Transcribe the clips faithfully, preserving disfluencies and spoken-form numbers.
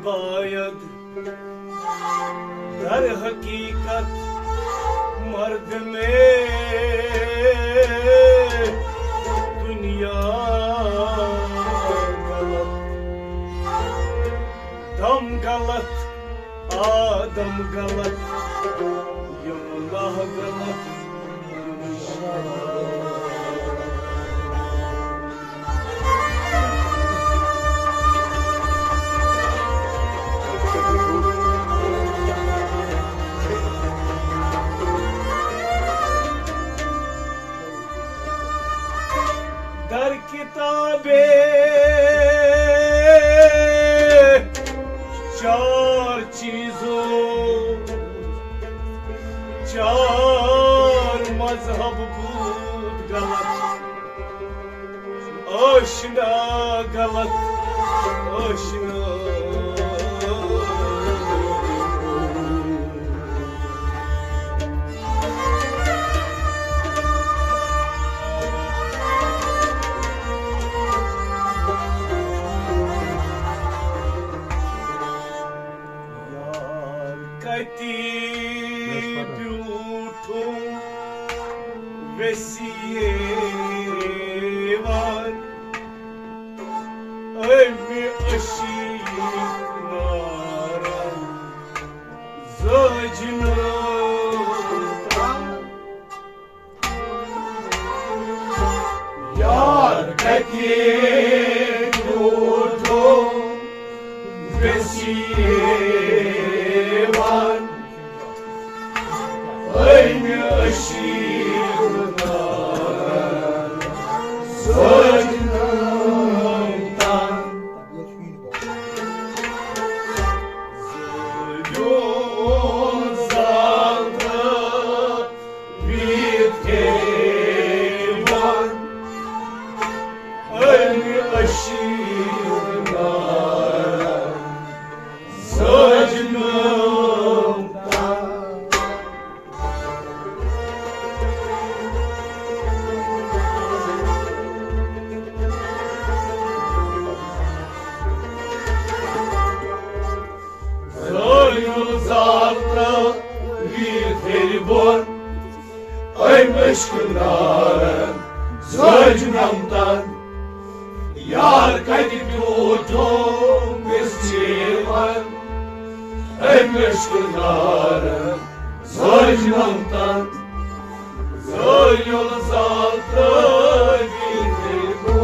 باید در حقیقت مرد میں دنیا غلط، دم غلط، آدم غلط، یملا غلط۔ در کتاب چار چیزوں، چار مذہب بود غلط، آشنا غلط، آشنا۔ یار کتی بیوٹھو ویسی وان، امی اشی نارا زجنا۔ یار کتی بیوٹھو ویسی وان، امی اشی نارا زجنا۔ زٲیُل زال ترٛٲوِتھ ہیٚرِ بۄن، أمۍ عشقہٕ نارن زٲج نمتن۔ یار کتہِ بیوٗٹھُم ویسہِ وان، أمۍ عشقہٕ نارن زٲج نمتن۔ زٲیُل زال ترٛٲوِتھ ہیٚرِ بۄن۔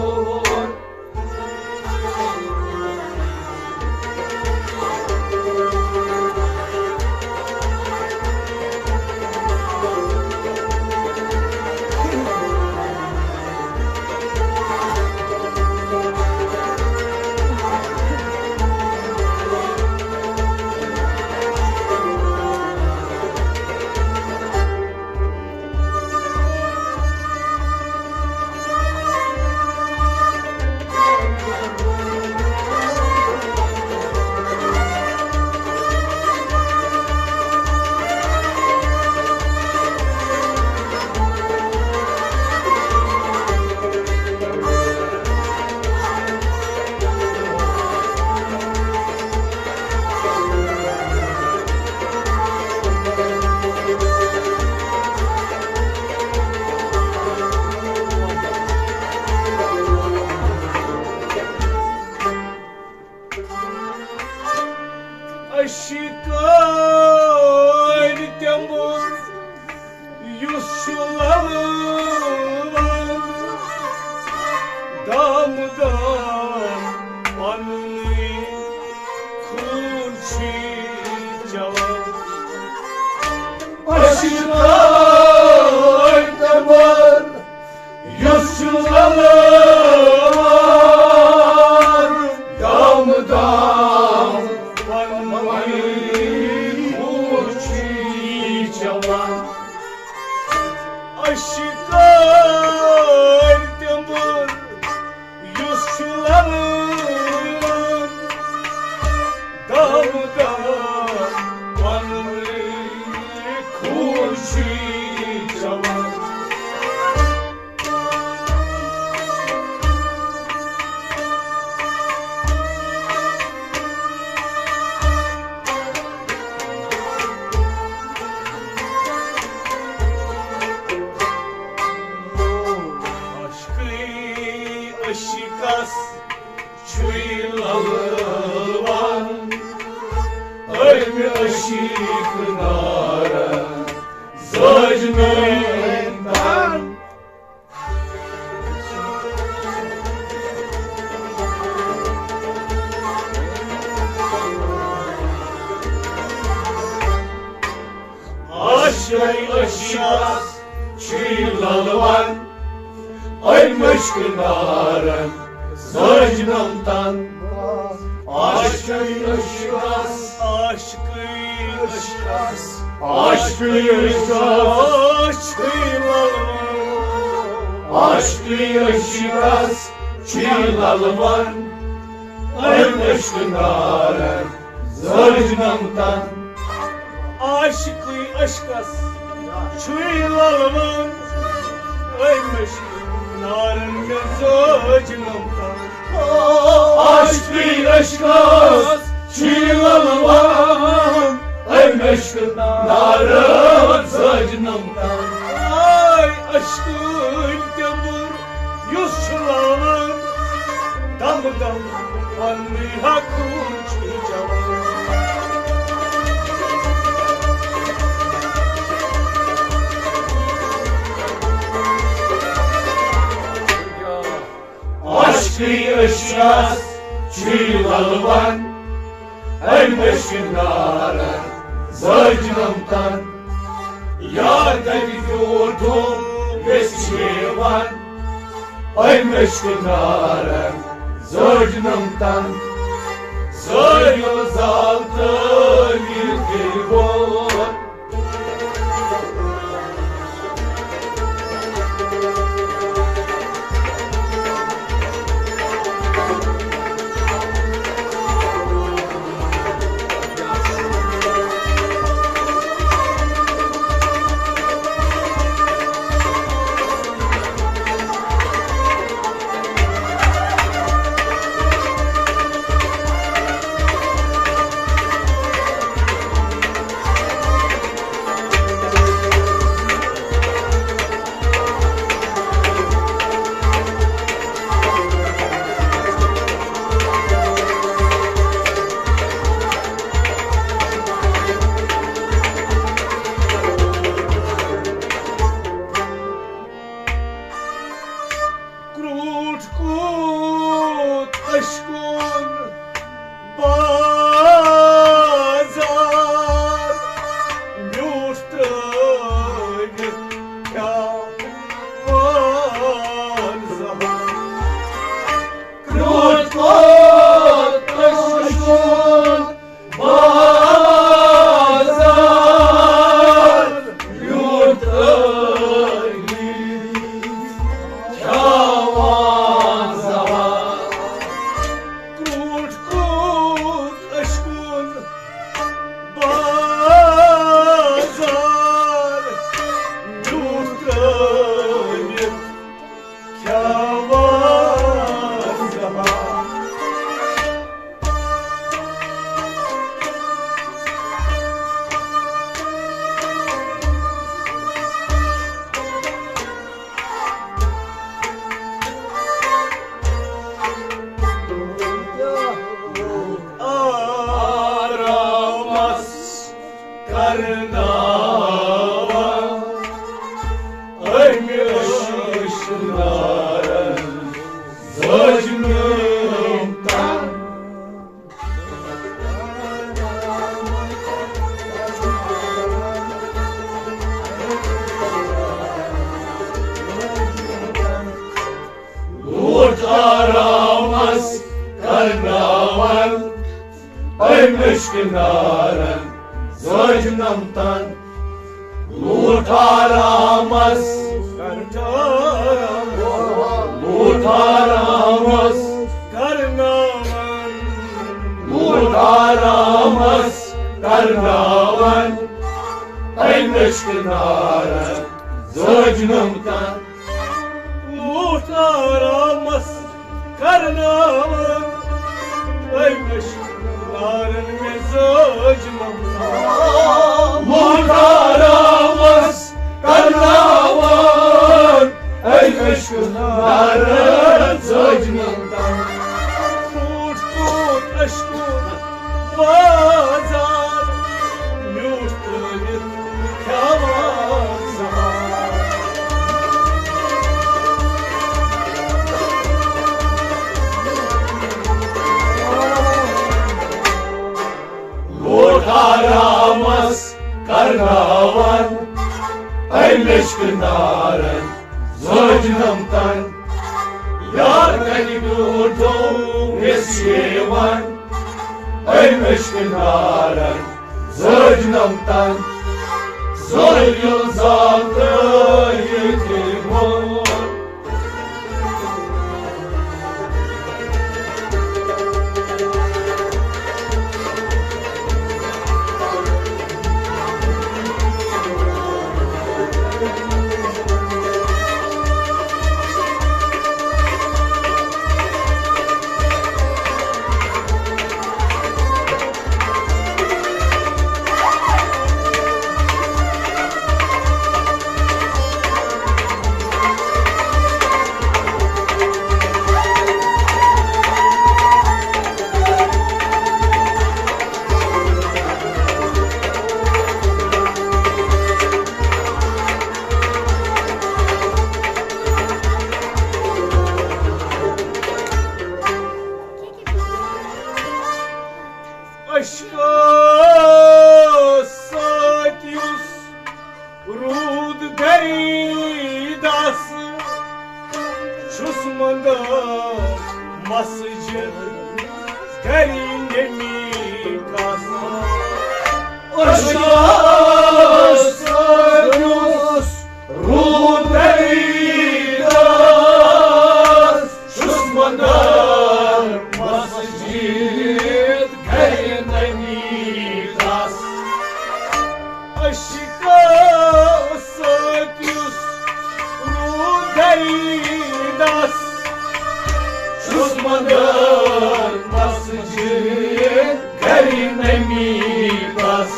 عشقٲنۍ تِمن یُس چھُ للہٕ ونان، دام دام پننُے خوٗن چھُے چلان۔ عشقٲنۍ تِمن یُس چھُ للہٕ ونان، دام دام پننُے خوٗن چھُے چلان۔ عشقٲنۍ تِمن یُس چھُ للہٕ ونان، دام دام پننُے خوٗن چھُے چلان۔ عشقس چھُے للوان، أمۍ عشق نارن زٲج نہٕ تن۔ عاشقے عشقس چھُے للوان، أمۍ عشق نارن زٲج نہٕ تن۔ عاشقے عشقس، عاشقے عشقس، عاشقے عشقس، عاشقے للوان، عاشقے عشقس چھُے للوان، أمۍ عشق نارن زٲج نہٕ تن۔ عاشقے عشقس چھُے للوان، أمۍ عشق نارن مےٚ زٲج نہٕ تن۔ عاشقے عشقس چھُے للوان، أمۍ عشق نارن زٲج نہٕ تن۔ آے عشقٕنۍ تیٚمبُر یُس چھُ لاوان، دم دم پننُے ہا خوٗن چھُ چٮ۪وان۔ عاشقے عشقس چھُے للوان، أمۍ عشق نارن زٲج نہٕ تن۔ یار کتہِ بیوٗٹھُم ویژھِ یِوان، أمۍ عشق نارن زٲج نہٕ تن۔ زٲیِل زال تٲویٖل کٔرۍ وول۔ کرٛوٗٹھ کوٗت عشقُن بازار، میوٗٹھ ترٛٲوِتھ کھٮ۪وان زہر۔ کرٛوٗٹھ کوٗت عشقُن بازار، یوٗت ٲہی کھٮ۪وان زہر۔ کرٛوٗٹھ کوٗت عشقُن بازار، یوٗت ٲہی کھٮ۪وان زہر۔ آرامس کرناوان أمۍ عشق نارن زٲج نہٕ تن۔ لوٗٹھ آرامس کرناوان أمۍ عشق نارن زٲج نہٕ تن۔ لوٗٹھ آرامس، لوٗٹھ آرامس، لوٗٹھ آرامس کرناوان أمۍ عشق نارن زٲج نہٕ تن۔ لوٗٹھ آرامس کرناوان أمۍ عشق نارن مےٚ زٲج نہٕ تن۔ لوٗٹھ آرامس کرناوان أمۍ عشق نارن زٲج عشقہٕ نارن زٲج نم تن، یار کنہِ ڈوٗٹھو ویس یِوان۔ أمۍ عشقہٕ نارن زٲج نم تن، زٲج یُل زال ترٲوِتھ ییٚلہِ وول۔ عشقس سۭتۍ یُس روٗد گری دس، چھُس منٛگان مسجد گری نمی کس۔ عشقس سۭتۍ یُس روٗد گری دس، چھُس منٛگان مسجد گری نمی کس۔ عشقس سۭتۍ یُس روٗد گری دس، چھُس منٛگان مسجد گری نمی کس۔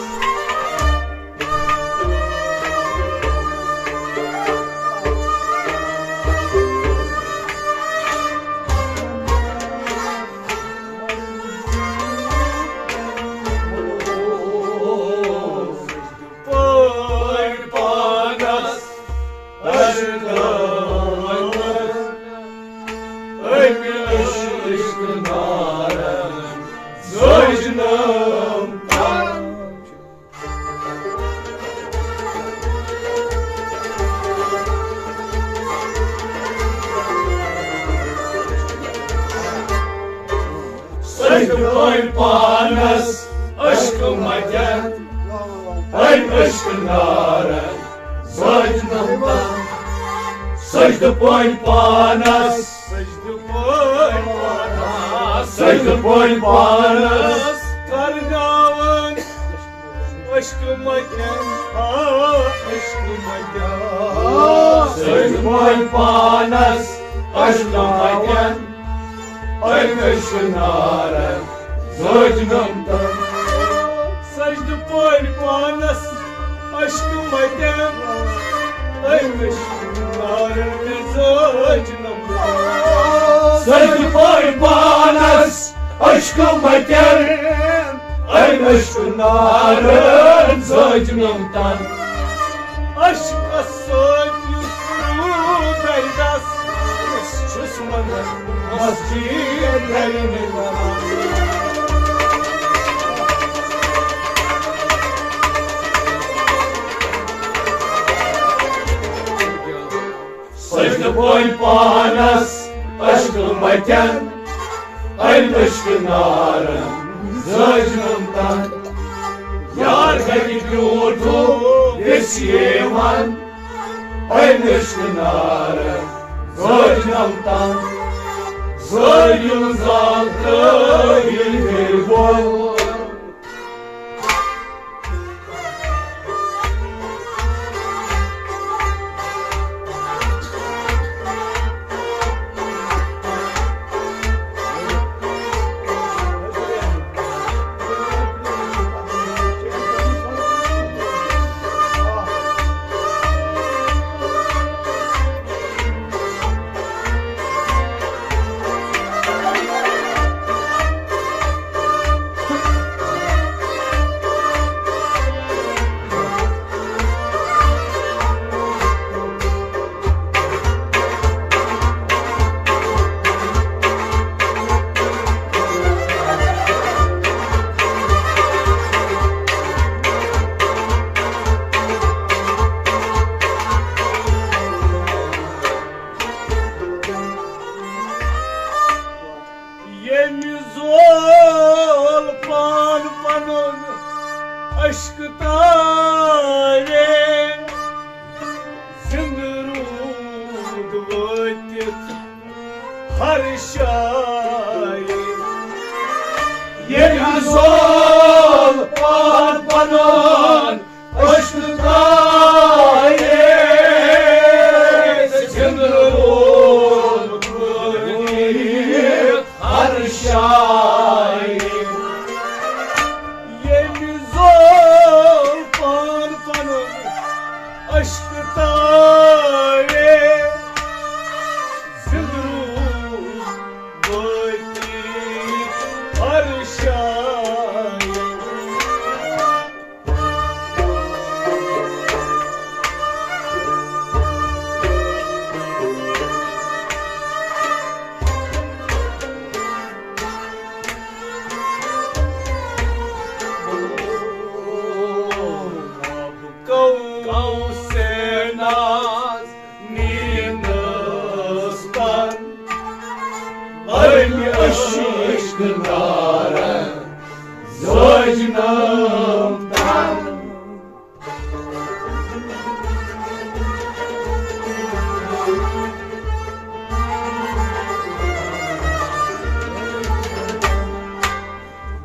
پٲٹھۍ پانس عشقہٕ أمۍ عشقہٕ نارن زٲج نم تن۔ سجدٕ پٲٹھۍ پانس عشقہٕ متٮ۪ن، أمۍ عشقہٕ نارن زٲج نم تن۔ سجدٕ پٲٹھۍ پانس، سجدٕ پٲٹھۍ پانس، سجدٕ پٲٹھۍ پانس کرناوان عشقہٕ متٮ۪ن، آ، عشقہٕ متٮ۪ن۔ سجدٕ پٲٹھۍ پانس عشقہٕ متٮ۪ن، أمۍ عشقہٕ نارن زٲج نم تن۔ سجدٕ پٲٹھۍ پانس عشقہٕ متٮ۪ن، أمۍ عشقہٕ نارن زٲج نم تن۔ سجدٕ پٲٹھۍ پانس عشقہٕ متٮ۪ن، أمۍ عشقہٕ نارن زٲج نم تن۔ عشقس سۭتۍ یُس روٗد گری دس، چھُس منٛگان مسجد گری نمی کس۔ سجدٕ پٲٹھۍ پانس عشقہٕ متٮ۪ن، أمۍ عشقہٕ نارن زٲج نم تن۔ یار گرِ بیوٗٹھو ویس یِوان، أمۍ عشقہٕ نارن زٲج نم تن۔ زٲج یُل زال ترٲوِتھ ییٚلہِ وول۔ ییٚمہِ زول پان پنُن عشق تارے، زِنٛدٕ روٗد وٲتِتھ ہر شاعر۔ ییٚمہِ زول پان پنُن عشق تارے، زِنٛدٕ روٗد وٲتِتھ ہر شاعر۔ ییٚمہِ زول پان پنُن عشق تارے، زِنٛدٕ روٗد وٲتِتھ ہر شاعر۔ کَو، کَو سے ناز نیٖنَس تَن، أمۍ عشق نارَن زٲج نٲم تَن۔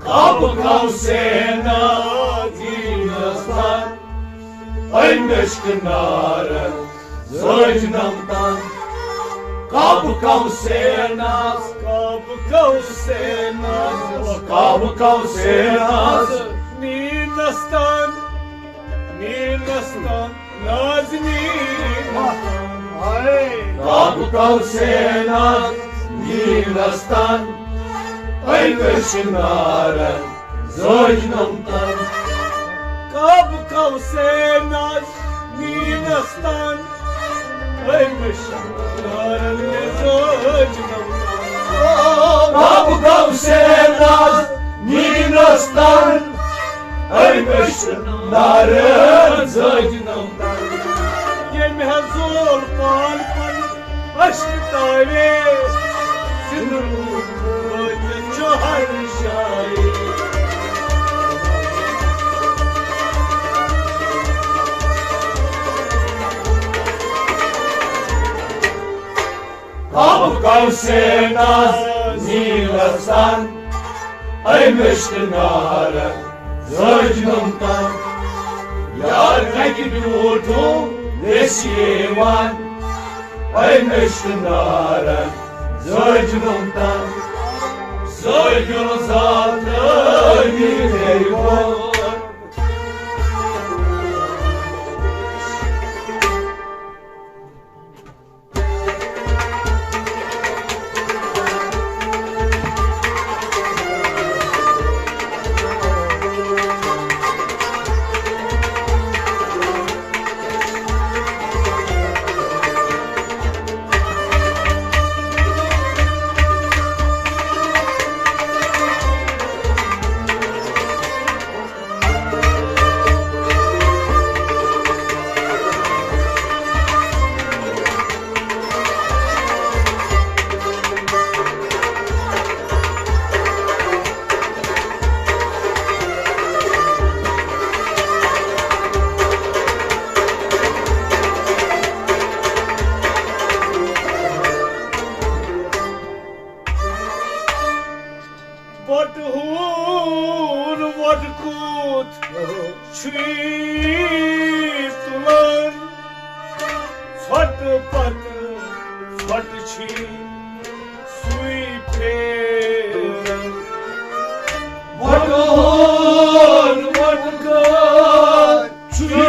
کعبہٕ کَو سے ناز نیٖنَس تَن، أمۍ عشق نارَن زٲج نٲم تَن۔ کعبہٕ کَو سے ناز، کعبہٕ کَو سے ناز، کعبہٕ کَو سے ناز نیٖنَس تَن، نیٖنَس تَن، ناز نیٖنَس تَن۔ کعبہٕ کَو سے ناز نیٖنَس تَن، أمۍ عشق نارَن زٲج نٲم تَن۔ کعبہٕ کَو سے ناز نیٖنَس تَن، أمۍ عشق نارَن زٲج نٲم تَن۔ کعبہٕ کَو سے ناز نیٖنَس تَن، أمۍ عشق نارَن زٲج نٲم تَن۔ ییٚمہِ حظ زول پان پنُن عشق تارے، زِنٛدٕ روٗد وٲتِتھ چھُ ہر شاعر۔ کعبہٕ کَو سے ناز نیٖنَس تَن، أمۍ عشق نارَن زٲج نٲم تَن۔ یار کَتہِ بیوٗٹھُم ویسہِ یِوان، أمۍ عشق نارَن زٲج نٲم تَن۔ زٲج نٲم ذات یہِ یِوان۔ بۄٹہٕ ہوٗن وۄٹہٕ کوٗت چھُے تُلان، ژھۄٹہٕ پتہٕ ژھۄٹہٕ چھُے سُے پھیران۔ بۄٹہٕ ہوٗن وۄٹہٕ کوٗت چھُے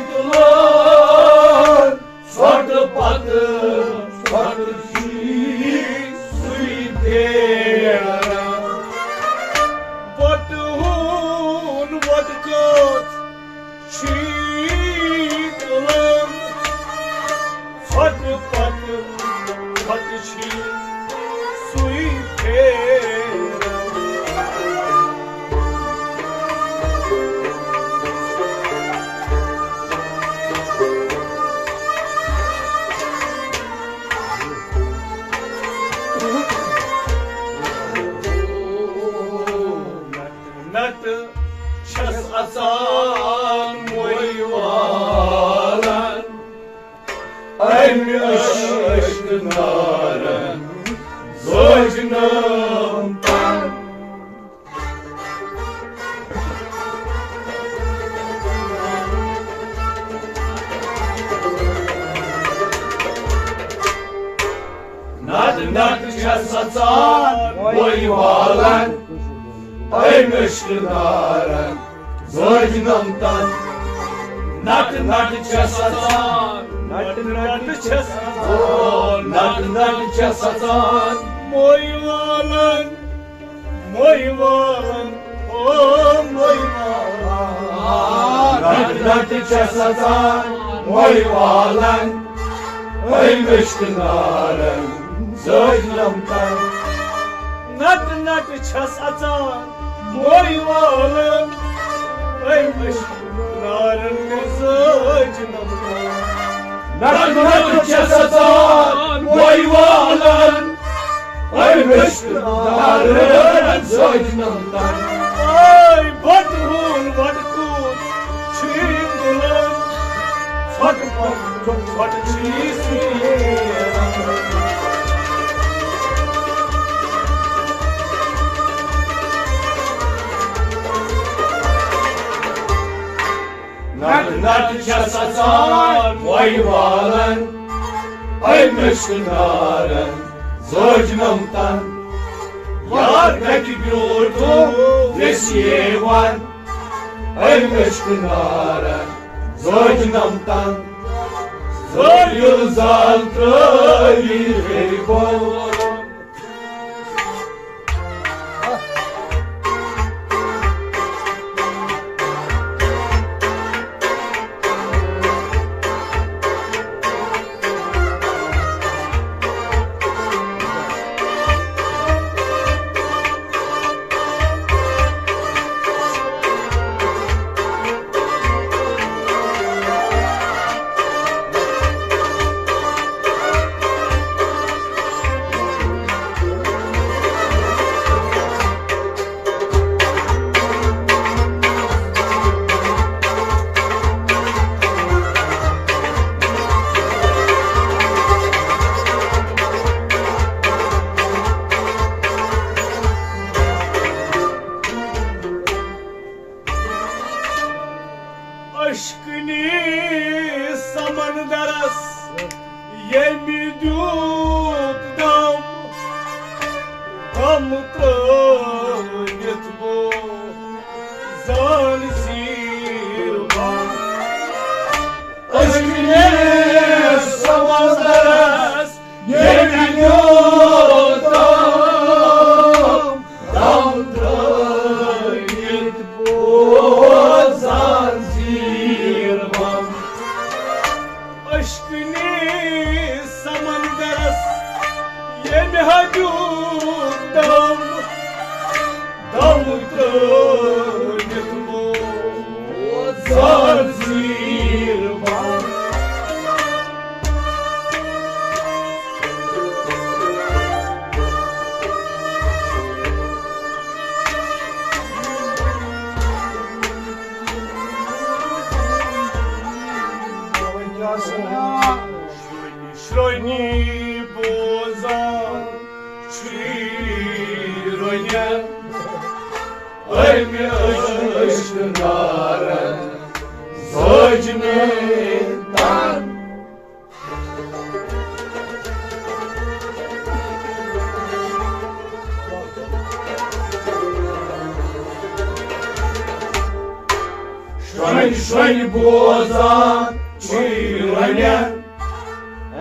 تُلان، ژھۄٹہٕ پتہٕ ژھۄٹہٕ چھُے سُے پھیران۔ بۄٹہٕ ہوٗن وۄٹہٕ کوٗت چھُے تُلان، ژھۄٹہٕ پتہٕ ژھۄٹہٕ چھُے سُے چھَس اَژان، وۄنۍ والان أمۍ عشقہٕ نارَن زٲج نَمتَن۔ نَٹہٕ نَٹہٕ چھَس اَژان، نَٹہٕ نَٹہٕ چھَس اَژان، نَٹہٕ نَٹہٕ چھَس اَژان۔ مۄے والان، مۄے والان، او مۄے والان۔ نَٹہٕ نَٹہٕ چھَس اَژان، مۄے والان أمۍ عشقہٕ نارَن زٲج نَمتَن۔ نَٹہٕ نَٹہٕ چھَس اَژان، مۄے والان أمۍ عشقہٕ نارَن زٲج نَمتَن۔ نَٹہٕ نَٹہٕ چھَس اَژان، مۄے والان أمۍ عشقہٕ نارَن زٲج نَمتَن۔ اے بَٹہٕ ہوٗن وَٹہٕ کوٗر چھُے تُلان، ژھۄٹہٕ پَتہٕ ژھۄٹہٕ چھُے سُہ نیران۔ نَٹہٕ نَٹہٕ چھَس اَژان، وۄے والان أمۍ عشقہٕ نارَن زٲج نَمتَن۔ یار کَتہِ بیوٗٹھ ویسہِ یِوان أمۍ عشقہٕ نارَن زٲج نَمتَن۔ زٲج یُل زال ترٛٲوِتھ غریٖبَن۔ عشقٕنی سمندرس ییٚمہِ دیُت دم، دم ترٲوِتھ گوٚو زان زیٖر بم۔ عشقٕنی سمندرس ییٚمہِ دیُت دم، دم ترٲوِتھ بوزان زیٖر بم۔ عشقٕنی سمندرس ییٚمہِ دیُت دم، دم ترٲوِتھ بوزان زیٖر بم۔ شرونی بوزان چھُے رۄنٮ۪ن أمۍ عشق نارن زٲجمٕتۍ تن۔ شرونۍ شرونۍ بوزان چھُے رۄنٮ۪ن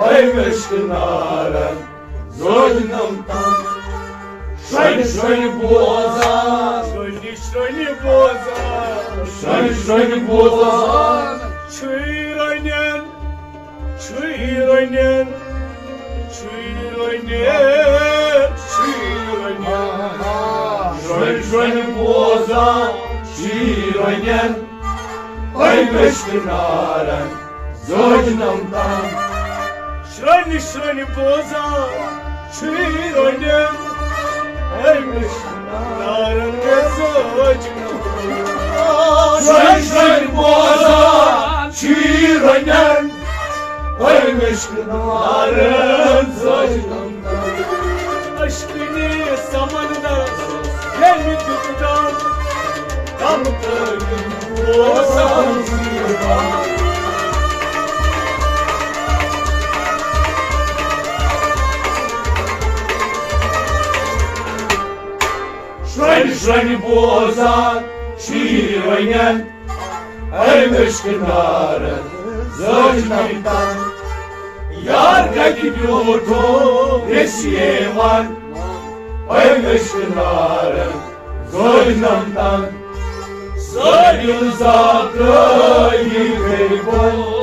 أمۍ عشق نارن زٲجمٕتۍ تن۔ شرونۍ شرونۍ بوزان، شرونۍ شرونۍ بوزان، شرونۍ شرونۍ بوزان چھُے رۄنٮ۪ن، چھُے رۄنٮ۪ن، چھُے رۄنٮ۪ن، چھُے رۄنٮ۪ن۔ شرونۍ شرونۍ بوزان چھُے رۄنٮ۪ن أمۍ عشق نارن زٲجمٕتۍ تن۔ شرونۍ شرونۍ بوزان چھُے رۄنٮ۪ن أمۍ عشق نارن زٲجمٕتۍ تن۔ شرونۍ شرونۍ بوزان چھُے رۄنٮ۪ن أمۍ عشق نارن زٲجمٕتۍ تن۔ عشقٕنی سمندرس ییٚمہِ دیُت دم، دم ترٲوِتھ بوزان زیٖر بم۔ شرنہِ بوزان شیٖر وَنٮ۪ن، أمۍ مٔشکہٕ نارَن زٲج نَمتَن۔ یار کَتہِ بیوٗٹھو ویسے وَن، أمۍ مٔشکہٕ نارَن زٲج نَمتَن۔ زٲج ییٚلہِ زاکرٲیی گٔے بۄن۔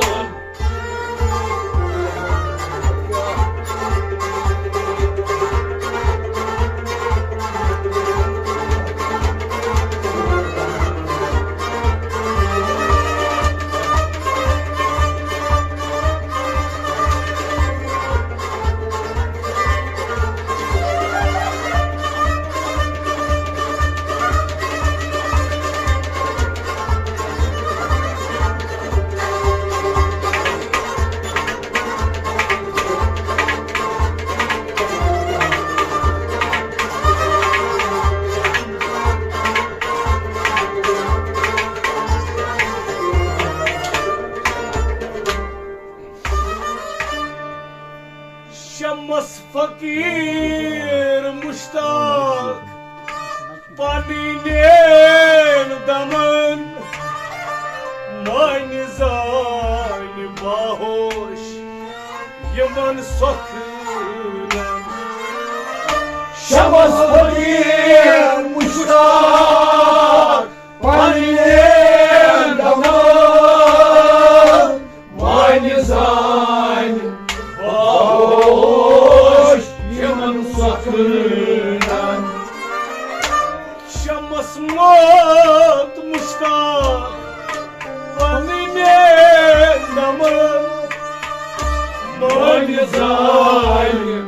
شمس فقیر مشتاق پنٕنۍ نین دمن، مانہِ زانہِ باہوش یِمن سۄکھنن۔ شمس فقیر مشتاق پنٕنۍ نین دمن، مانہِ زانہِ باہوش یِمن سۄکھنن۔ شمس موت مشتاق پنٕنۍ نین دمن، مانہِ زانہِ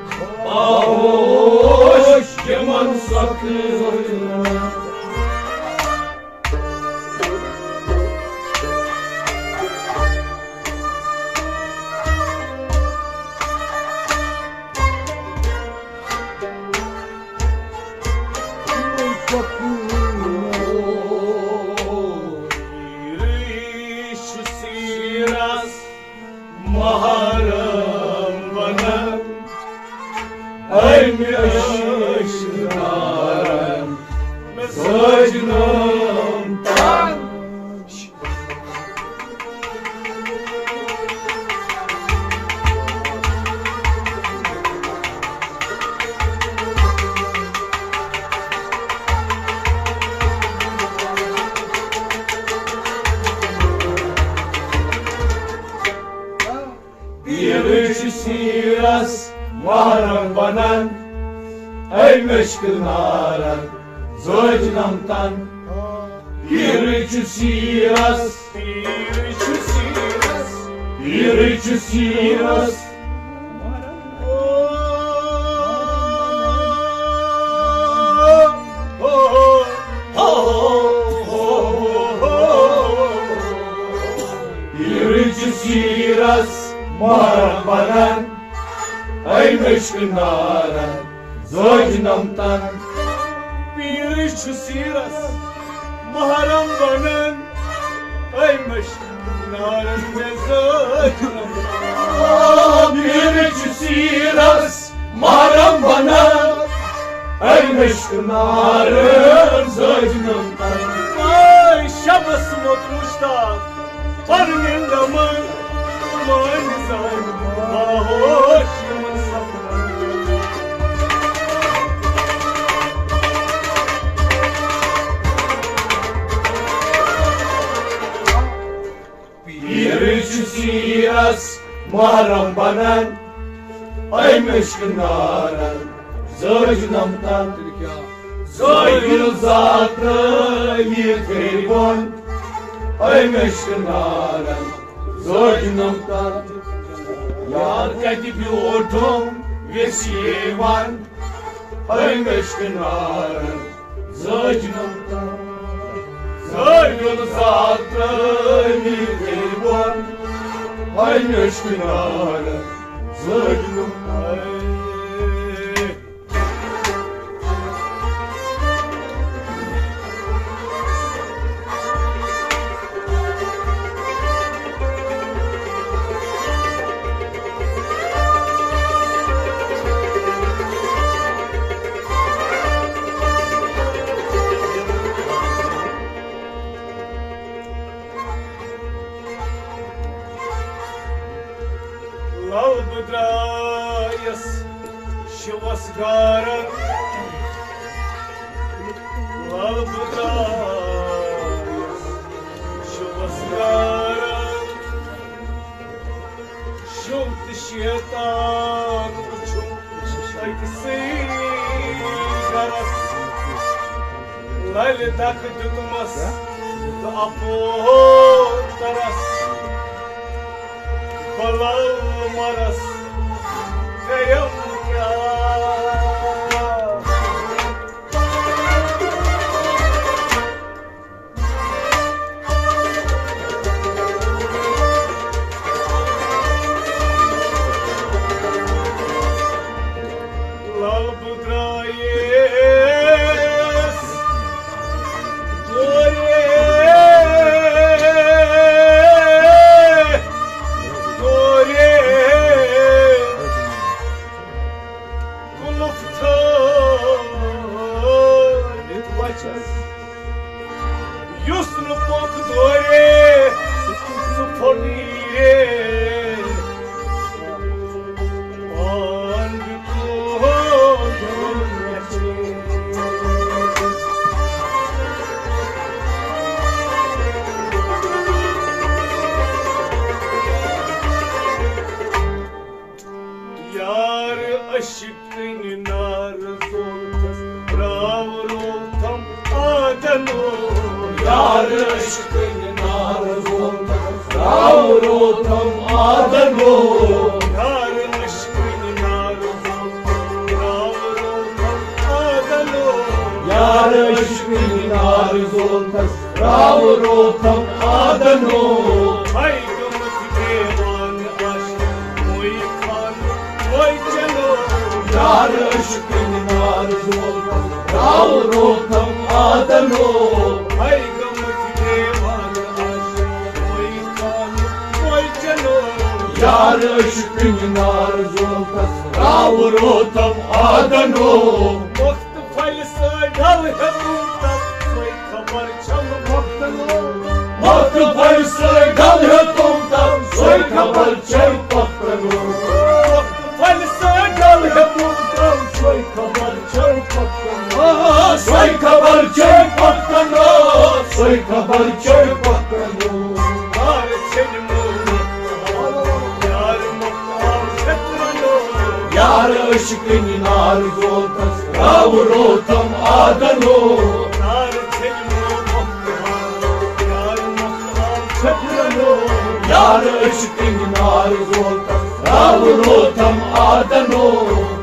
باہوش یِمن سۄکھنن۔ پیٖرٕے چھُ سیٖرس محرم ونان، أمۍ عشق نارن سجنم تن۔ پیٖرٕے چھُ سیٖرس محرم بنان، أمۍ عشقہٕ نارن زٲج نمتن۔ پیٖرٕے چھُ سیٖرس، پیٖرٕے چھُ سیٖرس، پیٖرٕے چھُ سیٖرس۔ پیٖرٕے چھُ سیٖرس محرم بنان، أمۍ عشقہٕ نارن زٲج نمتن۔ پیٖرٕے چھُ سیٖرس محرم بنان، أمۍ عشقہٕ نارن مےٚ زٲج نمتن۔ آ، پیٖرٕے چھُ سیٖرس محرم بنان، أمۍ عشقہٕ نارن زٲج نمتن۔ آے شمس موت مشتاق پنٕنۍ دمن، مٲنۍ زانہِ باہوش یِمن سپنن۔ پیٖرٕے چھُ سیٖرس محرم بنان، أمۍ عشقہٕ نارن زٲج نمتن۔ زٲج ییٚلہِ زاکرٲیی گٔے بۄن، أمۍ عشقہٕ نارن زٲج نمتن۔ یار کتہِ بیوٗٹھُم ویسے وَن، أمۍ عشقہٕ نارن زٲج نمتن۔ زٲج ییٚلہِ زاکرٲیی گٔے بۄن، أمۍ عشقہٕ نارن زٲج نمتن۔ گرس للہِ دکہٕ دیُتمس تہٕ اپوترس بلل مرس کرم کیٛاہ۔ لل بہٕ درٛایس دورے، دورے۔ قلف تھٲوِتھ وچھس، یُس نہٕ پوٚک دورے، سُہ پھوٚٹ نیرے۔ پان بِکوٚر یار عشقٕنۍ نار زولتس راو روتم آدنو۔ یار عشقٕنۍ نار زولتس راو روتم آدنو۔ یار عشقٕنۍ نار زولتس راو روتم آدنو۔ یار عشقٕنۍ نار زولتس راو روتم آدنو۔ ہاے گٔمٕتۍ دیوانہٕ عاشق مویی خان مویی چلو۔ یار عشقٕنۍ نار زولتس راو روتم آدنو۔ ہاے گٔمٕتۍ دیوانہٕ عاشق مویی خان مویی چلو۔ یار عشقٕنۍ نار زولتس راو روتم آدنو۔ وقت پھلہِ سۭتۍ ڈل ہیوٚتُم تس، سۄے خبر چھم مۄختن۔ وقت پھلہِ سۭتۍ ڈل ہیوٚتُم تس، سۄے خبر چھے پۄختن۔ وقت پھلہِ سۭتۍ ڈل ہیوٚتُم تس، سۄے خبر چھے پۄختن۔ آ، سۄے خبر چھے پۄختن، سۄے خبر چھے پۄختن۔ یار ژھیٚنۍ مول یار مۄختن۔ یار عشقٕنۍ نار زولتس راو روتم آدنو۔ یار ژھیٚنۍ مول مۄختن۔ یار مۄختن چھٔکرنو۔ یار عشقٕنۍ نار زولتس راو روتم آدنو۔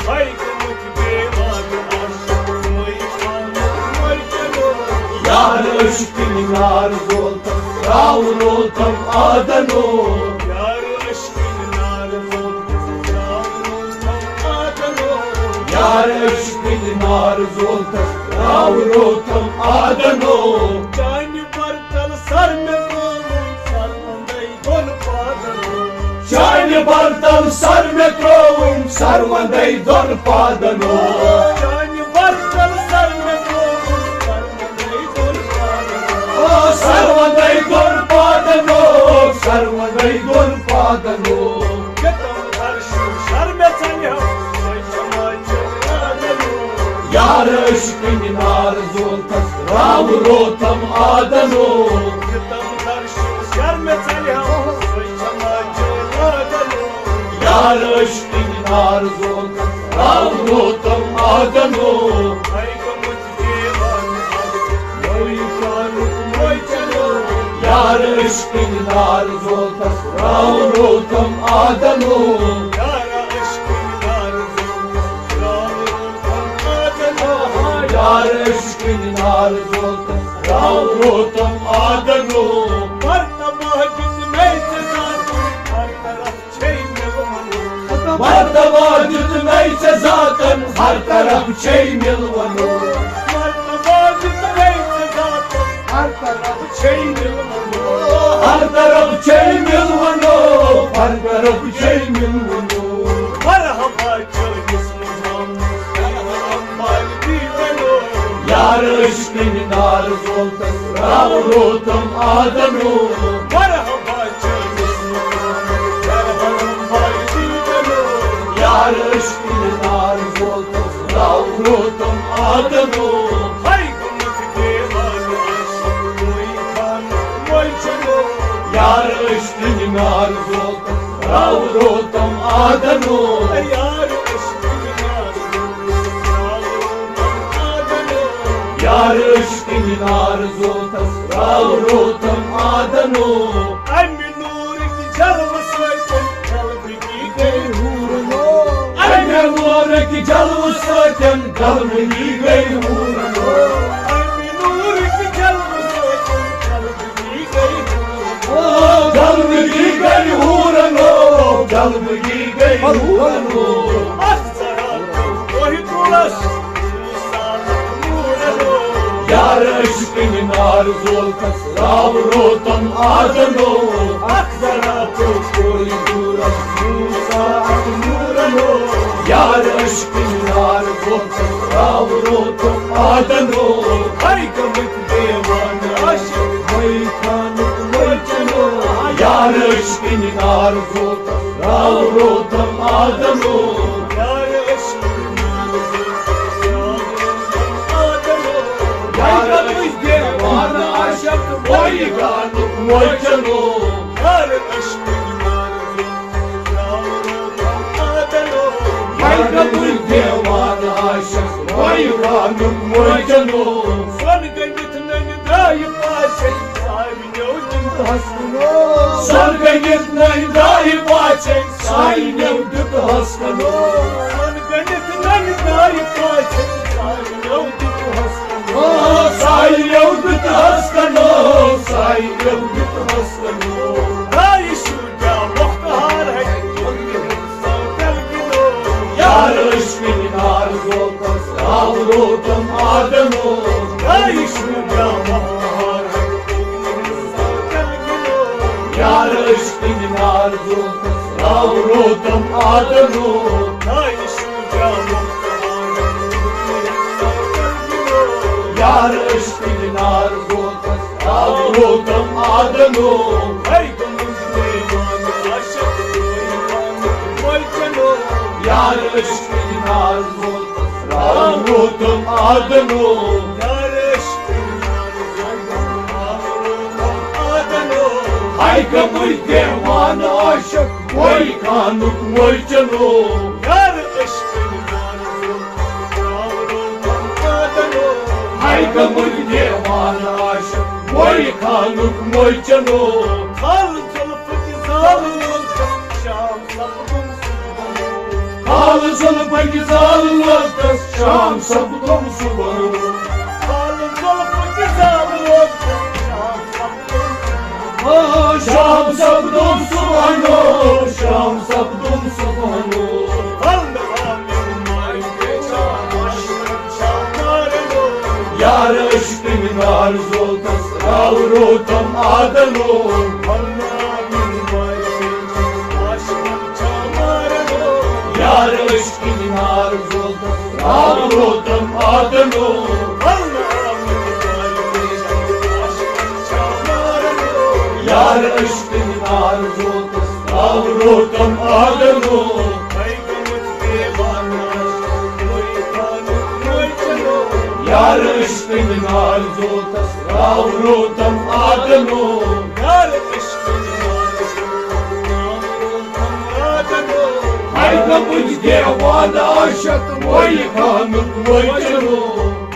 ہاے گٔمٕتۍ دیوانہٕ عاشق مویی خان مویی چلو۔ یار عشقٕنۍ نار زولتس راو روتم آدنو۔ یار عشقٕنۍ نار زولتس راو روتم آدنو۔ یار عشقٕنۍ نار زولتس راو روتم آدنو۔ چانہِ برتل سر مےٚ ترٛووُم سر وندے دۄن پادن۔ چانہِ برتل سر مےٚ ترٛووُم سر وندے دۄن پادن۔ چانہِ برتل سر مےٚ ترٛووُم سر وندے دۄن پادن۔ آ، سر وندے دۄن پادن، سر وندے دۄن پادن۔ یوٚتام عرشُک شر مےٚ ژلہِ ہا، سۄے چھما چٲنۍ آدنو۔ یار عشقٕنۍ نار زولتس راو روتم آدنو۔ یوٚتام عرشُک شر مےٚ ژلہِ ہا، سۄے چھما چٲنۍ آدنو۔ یار عشقٕنۍ نار زولتس راو روتم آدنو۔ ہاے گٔمٕتۍ دیوانہٕ عاشق مویی خان مویی چلو۔ یار عشقٕنۍ نار زولتس راو روتم آدنو۔ یار عشقٕنۍ نار زولتس راو روتم آدنو۔ یار عشقٕنۍ نار زولتس راو روتم آدنو۔ مرتبہ دیُت مےٚ ژےٚ ذاتن، ہر طرف چھے مِلوَن۔ مرتبہ دیُت مےٚ ژےٚ ذاتن، ہر طرف چھے مِلوَن۔ مرتبہ دیُت مےٚ ژےٚ ذاتن، ہر طرف چھے مِلوَن۔ ہر طرف چھے مِلوَن، ہر طرف چھے مِلوَن۔ مرحبا چٲنِس مُقامس، مرحبا دیدنو۔ یار عشقٕنۍ نار زولتس راو روتم آدنو۔ مرحبا چٲنِس مُقامس، مرحبا دیدنو۔ یار عشقٕنۍ نار زولتس راو روتم آدنو۔ ہاے گوٚمُت دیوانہٕ عاشق مویی خان مویی چلو۔ یار عشقٕنۍ نار زولتس راو روتم آدنو۔ یار عشقٕنۍ نار زولتس عشقٕنۍ نار زولتس راو روتم آدنو۔ امہِ نوٗرٕکۍ جلوٕ سۭتۍ غلبگی گٔے ہوٗرنو۔ امہِ نوٗرٕکۍ جلوٕ سۭتۍ غلبگی گٔے ہوٗرنو۔ امہِ نوٗرٕکۍ جلوٕ سۭتۍ غلبگی گٔے ہوٗرنو۔ غلبگی گٔے ہوٗرنو۔ غلبگی گٔے ہوٗرنو۔ اکھ ذرا پیوٚو وحی تُلس۔ یار عشقٕنۍ نار زولتس راو روتم آدنو۔ اکھ ذرا پیوٚو کوئی دوٗرس موسیٰ اکھ نوٗرنو۔ یار عشقٕنۍ نار زولتس راو روتم آدنو۔ ہاے گٔمٕتۍ دیوانہٕ عاشق وٲے خانُک وٲے چنو۔ یار عشقٕنۍ نار زولتس راو روتم آدنو۔ یار عشقٕنۍ نار زولتس راو روتم آدنو۔ یار عشقٕنۍ دیوانہٕ عاشق وٲے خانُک وٲے چنو۔ یار عشقٕنۍ نار زولتس راو روتم آدنو۔ ہاے گٔمٕتۍ دیوانہٕ عاشق وٲے خانُک وٲے چنو۔ سۄن گٔمٕتۍ نٔنۍ درٛایہِ پاژھے سارنیو دیُت ہسکنو۔ سۄن گٔمٕتۍ نٔنۍ درٛایہِ پاژھے سارنیو دیُت ہسکنو۔ سۄن گٔمٕتۍ نٔنۍ درٛایہِ پاژھے سارنیو دیُت ہسکنو۔ آ، سارنیو دیُت ہسکنو۔ سارنیو دیُت ہسکنو۔ آ، یہِ چھُ کیٛاہ مۄختہار ہے۔ یار عشقٕنۍ نار زولتس راو روتم آدنو۔ یار عشقٕنۍ نار زولتس راو روتم آدنو۔ یار عشقٕنۍ نار زولتس راو روتم آدنو۔ یار عشقٕنۍ نار زولتس راو روتم آدنو۔ یار عشقٕنۍ نار زولتس راو روتم آدنو۔ یار عشقٕنۍ نار زولتس راو روتم آدنو۔ ہاے گٔمٕتۍ دیوانہٕ عاشق وٲے خانُک وٲے چنو۔ یار عشقٕنۍ نار زولتس راو روتم آدنو۔ ہاے گٔمٕتۍ دیوانہٕ عاشق وٲے خانُک وٲے چنو۔ کھال زلفٕکۍ زال لوگ شام سپدُن صبحن۔ کھال زلفٕکۍ زال لوگ شام سپدُن صبحن۔ کھال زلفٕکۍ زال لوگ شام سپدُن صبحن۔ آ، شام سپدُن صبحن، شام سپدُن صبحن۔ ولنہٕ آمِر ماے پیچان عاشقن شام مارنو۔ یار عشقٕنۍ نار زولتس راو روتم آدنو۔ ولنہٕ آمِر ماے پیچان عاشقن شام مارنو۔ یار عشقٕنۍ نار زولتس راو روتم آدنو۔ ولنہٕ آمِر ماے پیچان عاشقن شام مارنو۔ یار عشقٕنۍ نار زولتس راو روتم آدنو۔ ہاے گٔمٕتۍ دیوانہٕ عاشق وٲے خانُک وٲے چنو۔ یار عشقٕنۍ نار زولتس راو روتم آدنو۔ یار عشقٕنۍ نار زولتس راو روتم آدنو۔ ہاے گٔمٕتۍ دیوانہٕ عاشق وٲے خانُک وٲے چنو۔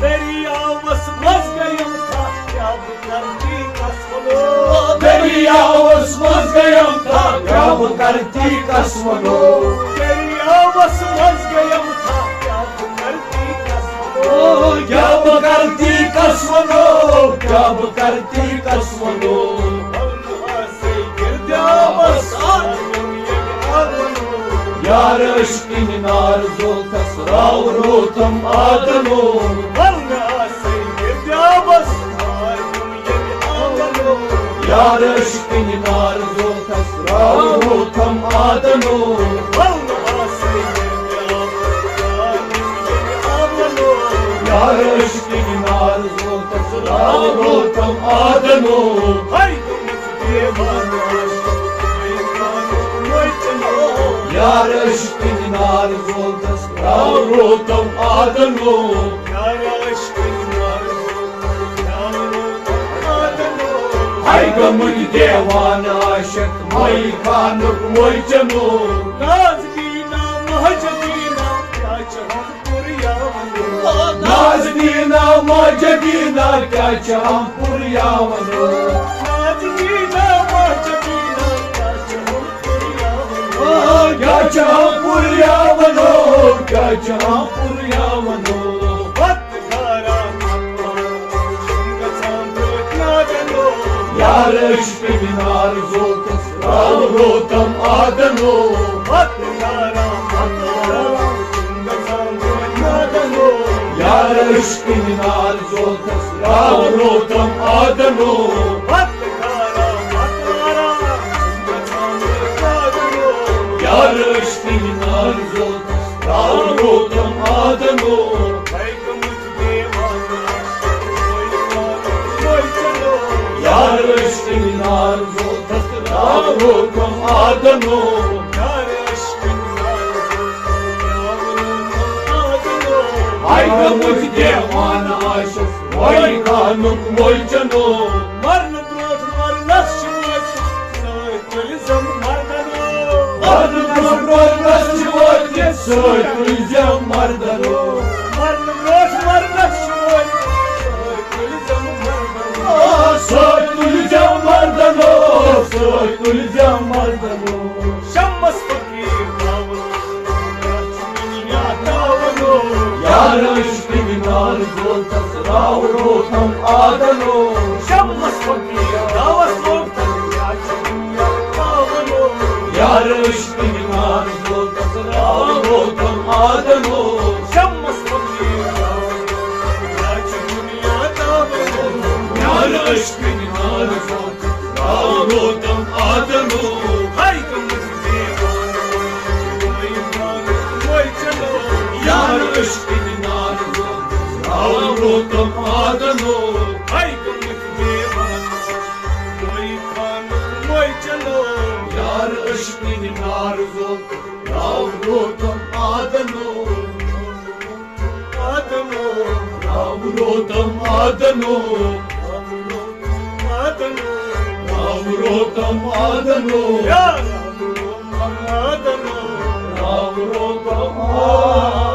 دٔریاوس منٛز گٔیم تھپھ کیٛاہ بہٕ کرٕ تی کس ونو۔ دٔریاوس منٛز گٔیم تھپھ کیٛاہ بہٕ کرٕ تی کس ونو۔ دٔریاوس منٛز گٔیم تھپھ کیٛاہ بہٕ کرٕ تی کس ونو۔ او، کیٛاہ بہٕ کرٕ تی کس ونو، کیٛاہ بہٕ کرٕ تی کس ونو۔ ولنہٕ آسے گِردیاوس آدم ییٚلہِ آو ونو۔ یار عشقٕنۍ نار زولتس راو روتم آدنو۔ ولنہٕ آسے گِردیاوس آدم ییٚلہِ آو ونو۔ یار عشقٕنۍ نار زولتس راو روتم آدنو۔ ولنہٕ آسے گِردیاوس آدم ییٚلہِ آو ونو۔ یار عشقٕنۍ نار زولتس راو روتم آدنو۔ ہاے گٔمٕتۍ دیوانہٕ عاشق وٲے خانُک وٲے چنو۔ یار عشقٕنۍ نار زولتس راو روتم آدنو۔ یار عشقٕنۍ نار زولتس راو روتم آدنو۔ ہاے گٔمٕتۍ دیوانہٕ عاشق وٲے خانُک وٲے چنو۔ نازنینا مہجدینا کیٛاہ چھِ ہم کوٚر یا ونو۔ نازنینا جدیدہ کیا چھ ہم پُر یا ونو۔ جدیدہ جدیدہ کیا چھ ہم پُر یا ونو۔ آ، کیا چھ ہم پُر یا ونو، کیا چھ ہم پُر یا ونو۔ وت کھارا مکھارا، شنگ ساندو کیا دنو۔ یار عشق مینار زولتس راو روتم آدنو۔ وت کھارا مکھارا، شنگ ساندو کیا دنو۔ یار عشق مینار زولتس راو روتم آدنو۔ وت کھارا مکھارا، شنگ ساندو کیا دنو۔ یار عشق مینار زولتس راو روتم آدنو۔ یار عشق مینار زولتس راو روتم آدنو۔ ہاے گمت دیوان آشس وای خانک وای چنو۔ مرنہٕ برونٛٹھ مرنس چھِ وٲتِتھ سۭتۍ تُلزم مردنو۔ مرنہٕ برونٛٹھ مرنس چھِ وٲتِتھ سۭتۍ تُلزم مردنو۔ مرنہٕ برونٛٹھ مرنس چھِ وٲتِتھ سۭتۍ تُلزم مردنو۔ آ، سۭتۍ تُلزم مردنو، سۭتۍ تُلزم مردنو۔ شمس فقیر باوس یار عشق مینار زولتس راو روتم آدنو۔ شمس فقیر باوس لوگ تس یار عشق مینار زولتس راو روتم آدنو۔ شمس فقیر باوس یار عشق مینار زولتس راو روتم آدنو۔ ہاے گمت دیوان یار عشق نار راو روتم آدنو۔ ہاے گمت دیوان یار عشق نار راو روتم آدنو۔ آدنو۔ راو روتم آدنو۔ آدنو۔ راو روتم آدنو۔ یا راو روتم آدنو۔ راو روتم آدنو۔